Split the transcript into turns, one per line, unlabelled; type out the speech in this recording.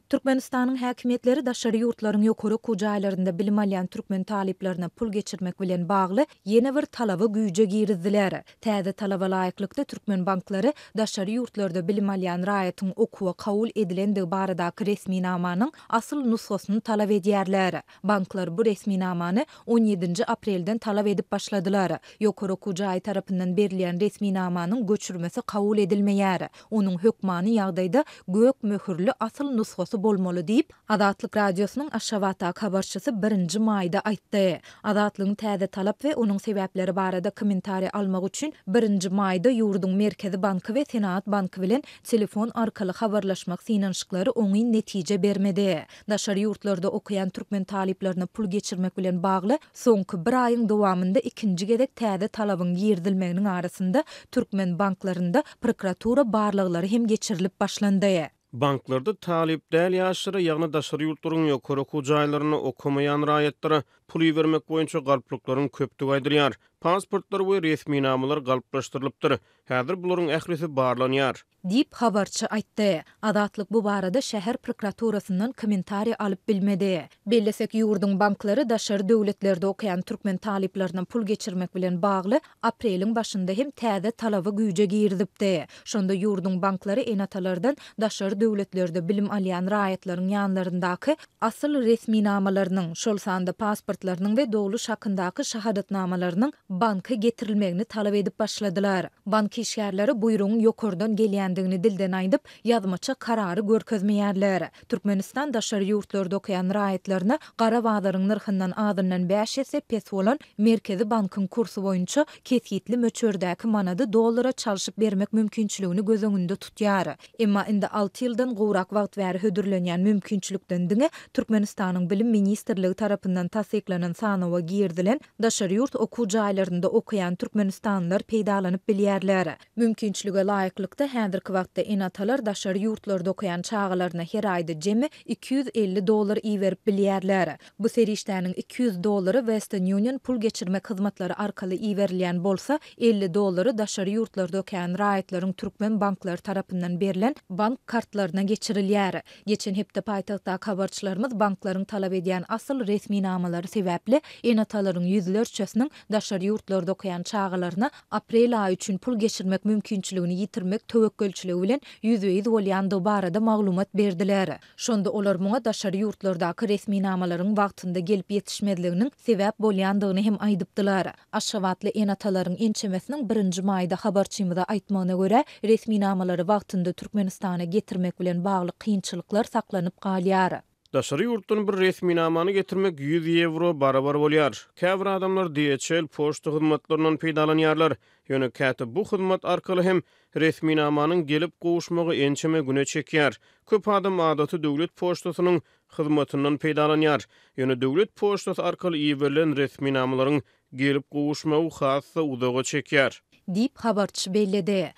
Türkmenistanyň häkimiýetleri daşary ýurtlaryň ýokary okuw jaýlarynda bilim alýan türkmen talyplaryna pul geçirmek bilen bagly ýene bir talaby güýje girizdiler. Täze talaba laýyklykda, türkmen banklary daşary ýurtlarda bilim alýan raýatyň okuwa kabul edilendigi baradaky resminamanyň asyl nusgasyny talap edýärler. Banklar bu resminamany on ýedinji aprelden talap edip başladylar. Ýokary okuw jaýy tarapyndan berilýän resminamanyň göçürmesi kabul edilmeýär. Onuň hökmany ýagdaýda gök möhürli asyl nusgasy bolmaly diýip, Azatlyk Radiosynyň Aşgabatdaky habarçysy birinji maýda aýtdy. Azatlygyň täze talap we onuň sebäpleri barada kommentariý almak üçin birinji maýda ýurduň Merkezi banky we Senagat banky bilen telefon arkaly habarlaşmak synanyşyklary oňyn netije bermedi. Daşary ýurtlarda okaýan türkmen talyplaryna pul geçirmek bilen bagly soňky bir aýyň dowamynda ikinji gezek täze talabyň girizilmeginiň arasynda türkmen banklarynda prokuratura barlaglary hem geçirilip başlandy.
Banklarda talyp däl ýaşlara, ýagny daşary ýurtlaryň ýokary okuw jaýlarynda okamaýan raýatlara pul ibermek boýunça galplyklaryň köpdügi aýdylýar. Pasportlar we resminamalar galplaşdyrylypdyr. Häzir bularyň ählisi barlanýar.
Diýip, habarçy aýtdy. Azatlyk bu barada şäher prokuraturasyndan kommentariý alyp bilmedi. Bellesek, ýurduň banklary daşary döwletlerde okaýan türkmen talyplaryna pul geçirmek bilen bagly apreliň başynda hem täze talaby güýje girizipdi. Şonda ýurduň banklary ene-atalardan daşary döwletlerde bilim alýan raýatlaryň ýanlaryndaky asyl resminamalarynyň, şol sanda pasportlarynyň we dogluş hakyndaky şahadatnamalarynyň banka getirilmegini talap edip başladylar. Bank işgärleri buýrugyň ýokardan gelýändigini dilden aýdyp, ýazmaça karary görkezmeýärler. Türkmenistan daşary ýurtlarda okaýan raýatlaryna gara bazaryň nyrhyndan azyndan bäş esse pes bolan Merkezi bankyň kursy boýunça kesgitli möçberdäki manady dollara çalşyp bermek mümkinçiligini göz öňünde tutýar. Emma indi alty ýyldan gowrak wagt bäri hödürlenýän mümkinçilikden diňe Türkmenistanyň Bilim ministrligi tarapyndan tassyklanan sanawa girizilen daşary ýurt okuw jaýlarynda okaýan türkmenistanlylar peýdalanyp bilýärler. Mümkinçilige laýyklykda, häzirki wagtda ene-atalar daşary ýurtlarda okaýan çagalaryna her aýda jemi 250 dollar iberip bilýärler. Bu serişdäniň 200 dollary Western Union pul geçirmek hyzmatlary arkaly iberilýän bolsa, 50 dollary daşary ýurtlarda okaýan raýatlaryň türkmen banklary tarapyndan berlen bank kartlaryna geçirilýär. Geçen hepde paýtagtdaky habarçylarymyz banklaryň talap edýän asyl resminamalary sebäpli ene-atalaryň ýüzlerçesiniň daşary ýurtlarda okaýan çagalaryna aprel aýy üçin pul geçirmek mümkinçiligini ýitirmek töwekgelçiligi bilen ýüzbe-ýüz bolýandygy barada maglumat berdiler. Şonda olar muňa daşary ýurtlardaky resminamalaryň wagtynda gelip ýetişmezliginiň sebäp bolýandygyny hem aýdypdylar. Aşgabatly ene-atalaryň ençemesiniň birinji maýda habarçymyza aýtmagyna görä, resminamalary wagtynda Türkmenistana getirmek bilen bagly kynçylyklar saklanyp galýar.
Daşary ýurtdan bir resminamany getirmek 100 ýewro barabar bolýar. Käbir adamlar DHL poçta hyzmatlaryndan peýdalanýarlar. Ýöne käte bu hyzmat arkaly hem resminamanyň gelip gowuşmagy ençeme güne çekýär. Köp adam adaty döwlet poçtasynyň hyzmatyndan peýdalanýar. Ýöne döwlet poçtasy arkaly iberilen resminamalaryň gelip gowuşmagy has-da uzaga çekýär.
Diýip, habarçy belledi.